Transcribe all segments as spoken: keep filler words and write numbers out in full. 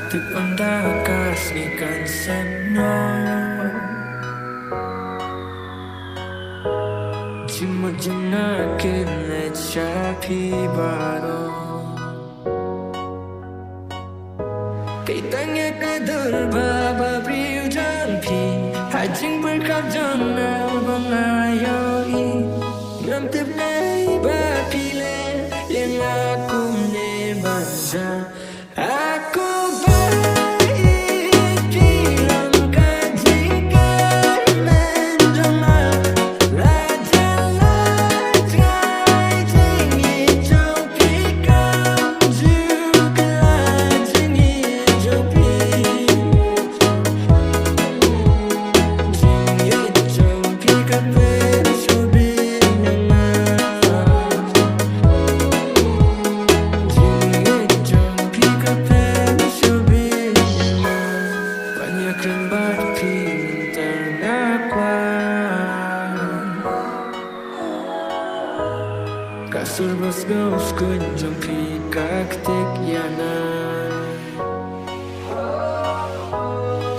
Tip ynda ka sngi kan sep noh. Jingmut jingnakin leit sha phi baroh. Kaei tang ïa ka dur ba ba briew jong phi ha jingpyrkhat jong nga ba nga ïohi. Ngam tip naei ba phi leh ïa nga kumne ban sah. Aku ba ïeit phi long ka jingkyrmen jong nga. La jong la jngai jingïeit jong phi kam ju kylla jingïeit jong phi. Jingïeit jong phi ka pynshoi beit ïa nga. Jingïeit jong phi ka pynshoi beit ïa nga. Ban ïakren bad phi mynta nga kwah. Ka sur ba sngewskuh jong phi ka ktik ïa nga.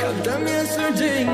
Khamtam ïa sngewjing